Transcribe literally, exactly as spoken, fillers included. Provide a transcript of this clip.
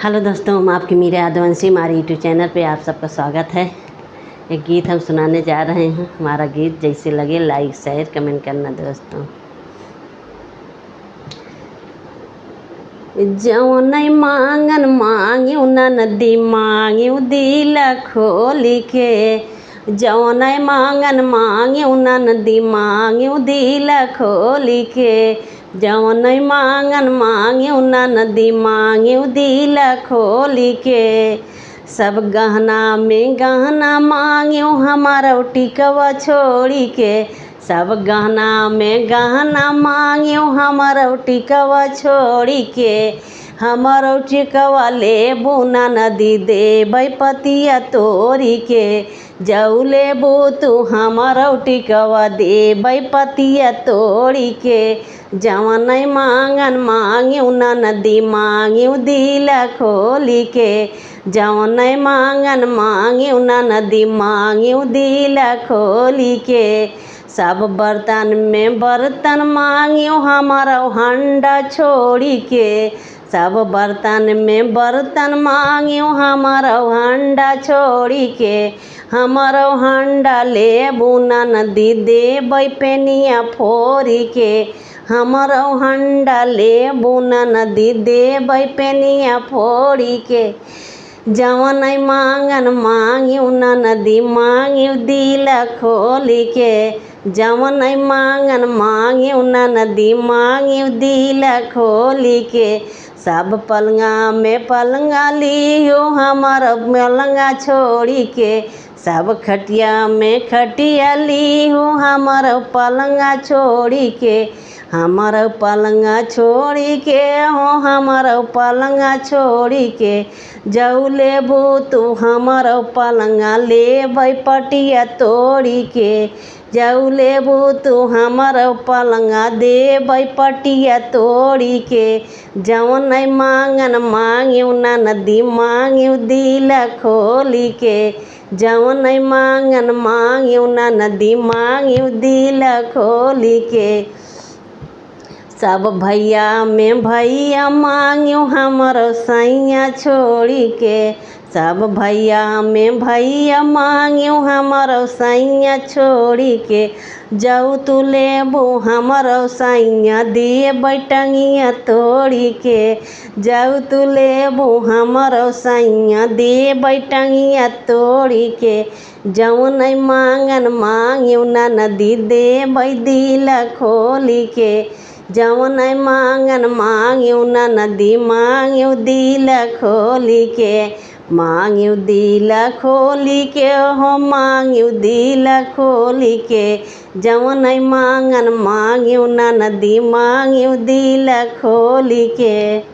हेलो दोस्तों, हम आपकी मीरा यादवंशी। हमारे YouTube चैनल पे आप सबका स्वागत है। एक गीत हम सुनाने जा रहे हैं। हमारा गीत जैसे लगे, like, share, comment करना दोस्तों। जौन मांगन मांग्यो ननदी, मांग्यो दिल खोली के। जौन मांगन मांग्यो ननदी, मांग्यो दिल खोली के। जौन मांगन मांग्यो ननदी, मांग्यो दिल खोली के। सब गहना में गहना मांग्यो, हमारो टिकवा छोड़ी के। सब गहना में गहना मांग्यो, हमारो टिकवा छोड़ी के। हमारो टिकवा लेबू ननदी, देबै पतिया तोड़ी के। जौ लेबू तू हमारो टिकवा, देबै पतिया तोड़ी के। जौन मांगन मांग्यो ननदी, मांग्यो दिल खोली के। जौन मांगन मांग्यो ननदी, मांग्यो दिल खोली के। सब बर्तन में बर्तन मांग्यो, हमारो हंडा छोड़ी के। सब बर्तन में बर्तन मांग्यो, हमारो हंडा छोड़ी के। हमारो हंडा लेबू ननदी, देबै पेनिया फोड़ी के। हमारो हंडा लेबू ननदी, देबै पेनिया फोड़ी के। जौन मांगन मांग्यो ननदी, मांग्यो दिल खोली के। जौन मांगन मांग्यो ननदी, मांग्यो दिल खोली के। सब पलंगा में पलंगा लिहू, हमारो पलंगा छोड़ी के। सब खटिया में खटिया लिहू, हमारो पलंगा छोड़ी के। हमारो पलंगा छोड़ी के हो, हमारो पलंगा छोड़ी के। जौ लेबू तू हमारो पलंगा, लेबै पटिया तोड़ी के। जौ लेबू तू हमारो पलंगा, देबै पटिया तोड़ी के। जौन मांगन मांग्यो ननदी, मांग्यो दिल खोली के। जौन मांगन मांग्यो ननदी, मांग्यो दिल खोली के। सब भैया में भैया मांग्यो, हमारो सैया छोड़ी के। सब भैया में भैया मांग्यो, हमारो सैया छोड़ी के। जौ तू लेबू हमारो सैया, देबै टंगिया तोड़ी के। जौ तू लेबू हमारो सैया, देबै टंगिया तोड़ी के। जौन मांगन मांग्यो ननदी, देबै दिल खोली के। जौन मांगन मांग्यो ननदी, मांग्यो दिल खोली के। मांग्यो दिल खोली के हो, मांग्यो दिल खोली के। जौन मांगन मांग्यो ननदी, मांग्यो दिल खोली के।